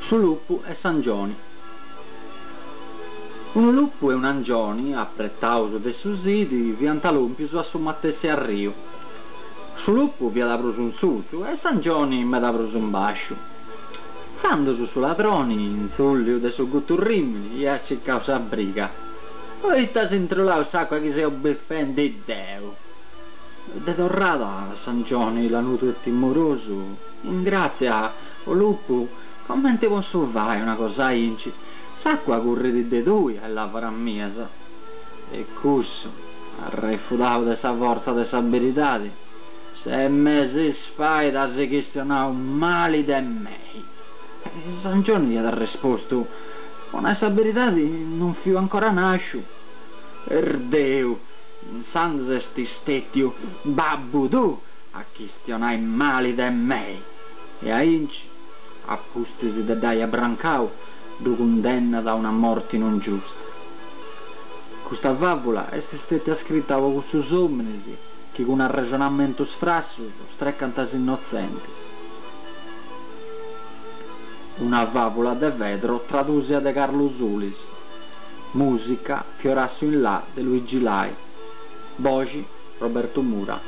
Su lupu e s'angioni. Unu lupu e un'angioni, apretaus de su sidi, fiant lòmpius a su matessi arriu. Su lupu fiat prus in susu e s'angioni meda prus in bàsciu. Tandus su ladroni, intzulliu de su guturrìmini, iat circau sa briga. Poita as intrulau s'àcua chi seu bufendi deu? De torrada, s'angioni lanudu e timorosu, In gràtzia, o lupu, comenti possu fai una cosa ainci? S'àcua currit de tui a is làvaras mias. E cussu, arrefudau de sa fortza de sa beridadi, Ses mesis fait as chistionau mali de mei. S'angioni iat arrespostu, Po nai sa beridadi non fiu ancora nàsciu. Erdeu, insandus est stètiu babbu tuu a chistionai mali de mei! E ainci, a pustis de dd'ai abrancau, ddu cundennat a una morti non giusta. Custa fàvula est stètia scrita po cussus òminis chi cun arrexonamentus frassus strecant is innotzentis. Una fàvula de Fedro tradùsia de Carlu Sulis. Mùsica, Fiorassiu in La de Luigi Lai. Boxi, Roberto Mura.